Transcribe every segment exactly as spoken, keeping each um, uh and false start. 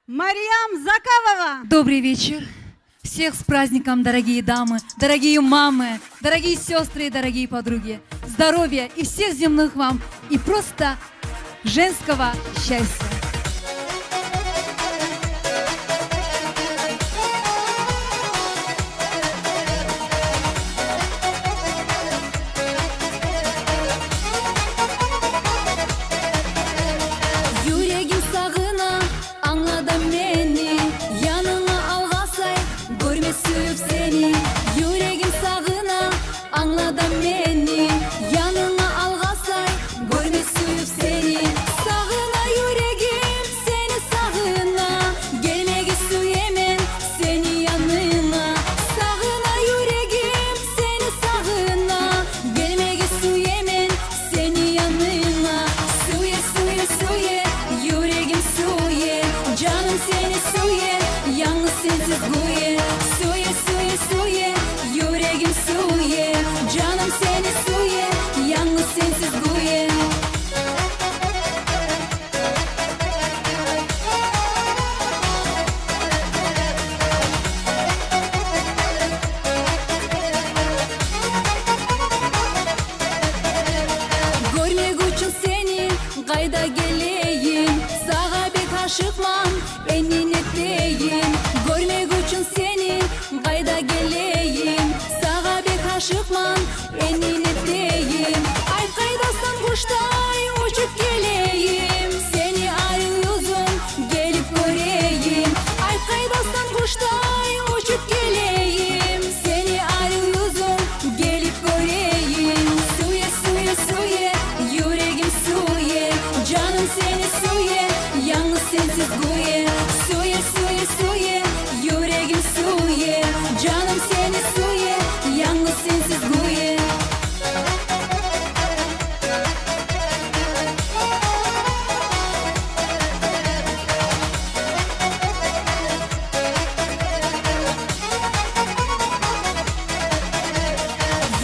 Мариям Закавова. Добрый вечер. Всех с праздником, дорогие дамы, дорогие мамы, дорогие сёстры и дорогие подруги. Здоровья и всех земных вам и просто женского счастья. Юрегим сагъына, англа да мени, янынга алгъасай, гёрме сююп сени. Юрегим сагъына, англа да мени, янынга алгъасай, гёрме сююп сени. Сагъына юрегим, сени сагъына, гелмеге сюемен сени янынга. Сагъына юрегим, сени сагъына, гелмеге сюемен сени янынга. Сюе, сюе, сюе, юрегим сюе, жаным сени сюе, янгыз сенсиз гюе. Сюе, сюе, сюе, юрегим сюе, жаным сени сюе, янгыз сенсиз гюе. Гёрмек учун сени къайда гелейим, сагъа бек ашыкъман, энни нетейим. Гёрмек учун сени къайда гелейим, сагъа бек ашыкъман, энни нетейим. Айт, къайдасан, къушдай учуп гелейим, сени арив юзюнг гелип гёрейим. Айт, къайдасан, къушдай учуп гелейим, сени арив юзюнг гелип гёрейим. Сюе, сюе, сюе, юрегим сюе, жаным сени сюе, янгыз сенсиз гюе. Сюе, сюе, сюе, юрегим сюе, жаным сени сюе, янгыз сенсиз гюе.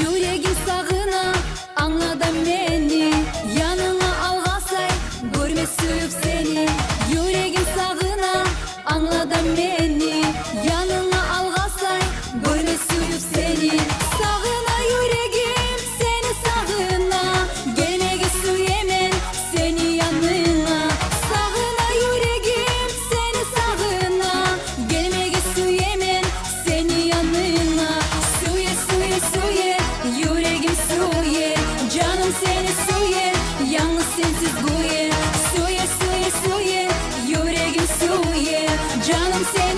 Юрегим сагъына, англа да мени, янынга алгъасай, гёрме сююп сени. Юрегим сагъына, англа да мени, янынга алгъасай, гёрме сююп сени. Сагъына юрегим, сени сагъына, гелмеге сюемен сени янынга. Сагъына юрегим, сени сагъына, гелмеге сюемен сени янынга. Сюе, сюе, сюе, юрегим сюе, жаным сени сюе, янгыз сенсиз гюе. Сюе, сюе, сюе, юрегим сюе, жаным сени